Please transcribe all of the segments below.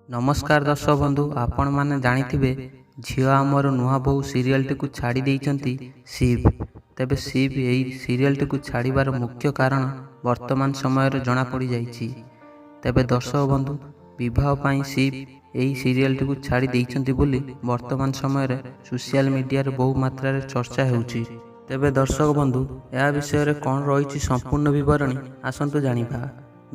ନମସ୍କାର ଦର୍ଶକ ବନ୍ଧୁ, ଆପଣମାନେ ଜାଣିଥିବେ ଝିଅ ଆମର ନୂଆ ବୋହୂ ସିରିଏଲଟିକୁ ଛାଡ଼ି ଦେଇଛନ୍ତି ଶିବ। ତେବେ ଶିବ ଏହି ସିରିଏଲଟିକୁ ଛାଡ଼ିବାର ମୁଖ୍ୟ କାରଣ ବର୍ତ୍ତମାନ ସମୟରେ ଜଣାପଡ଼ିଯାଇଛି। ତେବେ ଦର୍ଶକ ବନ୍ଧୁ, ବିବାହ ପାଇଁ ଶିବ ଏହି ସିରିଏଲଟିକୁ ଛାଡ଼ି ଦେଇଛନ୍ତି ବୋଲି ବର୍ତ୍ତମାନ ସମୟରେ ସୋସିଆଲ ମିଡ଼ିଆରେ ବହୁ ମାତ୍ରାରେ ଚର୍ଚ୍ଚା ହେଉଛି। ତେବେ ଦର୍ଶକ ବନ୍ଧୁ, ଏହା ବିଷୟରେ କ'ଣ ରହିଛି ସମ୍ପୂର୍ଣ୍ଣ ବିବରଣୀ, ଆସନ୍ତୁ ଜାଣିବା।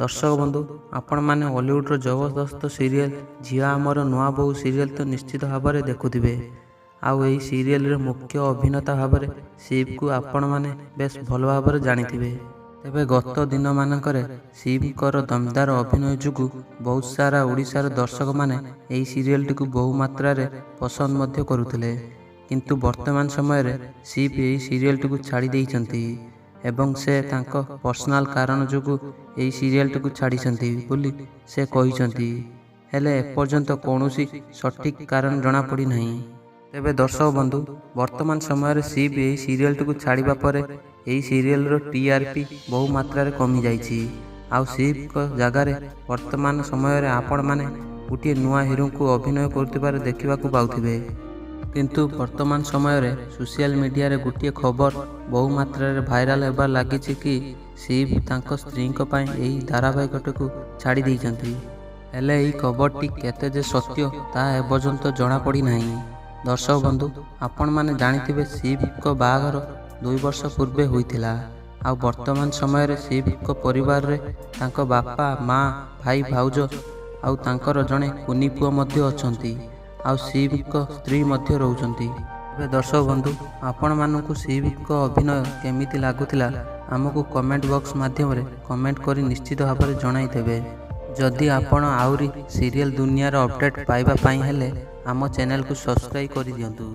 ଦର୍ଶକ ବନ୍ଧୁ, ଆପଣମାନେ ଓଲିଉଡ଼ର ଜବରଦସ୍ତ ସିରିଏଲ ଝିଅ ଆମର ନୂଆ ବୋହୂ ସିରିଏଲ ତ ନିଶ୍ଚିତ ଭାବରେ ଦେଖୁଥିବେ। ଆଉ ଏହି ସିରିଏଲରେ ମୁଖ୍ୟ ଅଭିନେତା ଭାବରେ ଶିବଙ୍କୁ ଆପଣମାନେ ବେଶ ଭଲ ଭାବରେ ଜାଣିଥିବେ। ତେବେ ଗତ ଦିନମାନଙ୍କରେ ଶିବଙ୍କର ଦମଦାର ଅଭିନୟ ଯୋଗୁଁ ବହୁତ ସାରା ଓଡ଼ିଶାର ଦର୍ଶକମାନେ ଏହି ସିରିଏଲଟିକୁ ବହୁ ମାତ୍ରାରେ ପସନ୍ଦ ମଧ୍ୟ କରୁଥିଲେ। କିନ୍ତୁ ବର୍ତ୍ତମାନ ସମୟରେ ଶିବ ଏହି ସିରିଏଲଟିକୁ ଛାଡ଼ି ଦେଇଛନ୍ତି ଏବଂ ସେ ତାଙ୍କ ପର୍ସନାଲ କାରଣ ଯୋଗୁଁ ଏହି ସିରିଏଲଟିକୁ ଛାଡ଼ିଛନ୍ତି ବୋଲି ସେ କହିଛନ୍ତି। ହେଲେ ଏପର୍ଯ୍ୟନ୍ତ କୌଣସି ସଠିକ୍ କାରଣ ଜଣାପଡ଼ିନାହିଁ। ତେବେ ଦର୍ଶକ ବନ୍ଧୁ, ବର୍ତ୍ତମାନ ସମୟରେ ଶିବ ଏହି ସିରିଏଲଟିକୁ ଛାଡ଼ିବା ପରେ ଏହି ସିରିଏଲର ଟିଆରପି ବହୁ ମାତ୍ରାରେ କମିଯାଇଛି। ଆଉ ଶିବଙ୍କ ଜାଗାରେ ବର୍ତ୍ତମାନ ସମୟରେ ଆପଣମାନେ ଗୋଟିଏ ନୂଆ ହିରୋଙ୍କୁ ଅଭିନୟ କରୁଥିବାର ଦେଖିବାକୁ ପାଉଥିବେ। କିନ୍ତୁ ବର୍ତ୍ତମାନ ସମୟରେ ସୋସିଆଲ ମିଡ଼ିଆରେ ଗୋଟିଏ ଖବର ବହୁ ମାତ୍ରାରେ ଭାଇରାଲ ହେବାରେ ଲାଗିଛି କି ଶିବ ତାଙ୍କ ସ୍ତ୍ରୀଙ୍କ ପାଇଁ ଏହି ଧାରାବାହିକଟିକୁ ଛାଡ଼ି ଦେଇଛନ୍ତି। ହେଲେ ଏହି ଖବରଟି କେତେ ଯେ ସତ୍ୟ, ତାହା ଏପର୍ଯ୍ୟନ୍ତ ଜଣାପଡ଼ିନାହିଁ। ଦର୍ଶକ ବନ୍ଧୁ, ଆପଣମାନେ ଜାଣିଥିବେ ଶିବଙ୍କ ବାହାଘର 2 ବର୍ଷ ପୂର୍ବେ ହୋଇଥିଲା। ଆଉ ବର୍ତ୍ତମାନ ସମୟରେ ଶିବଙ୍କ ପରିବାରରେ ତାଙ୍କ ବାପା, ମା, ଭାଇ, ଭାଉଜ ଆଉ ତାଙ୍କର ଜଣେ କୁନି ପୁଅ ମଧ୍ୟ ଅଛନ୍ତି। ଆଉ ଶିବଙ୍କ ସ୍ତ୍ରୀ ମଧ୍ୟ ରହୁଛନ୍ତି। ତେବେ ଦର୍ଶକ ବନ୍ଧୁ, ଆପଣମାନଙ୍କୁ ଶିବଙ୍କ ଅଭିନୟ କେମିତି ଲାଗୁଥିଲା, ଆମକୁ କମେଣ୍ଟ ବକ୍ସ ମାଧ୍ୟମରେ କମେଣ୍ଟ କରି ନିଶ୍ଚିତ ଭାବରେ ଜଣାଇଦେବେ। ଯଦି ଆପଣ ଆହୁରି ସିରିଏଲ ଦୁନିଆର ଅପଡ଼େଟ୍ ପାଇବା ପାଇଁ ହେଲେ ଆମ ଚ୍ୟାନେଲକୁ ସବସ୍କ୍ରାଇବ୍ କରିଦିଅନ୍ତୁ।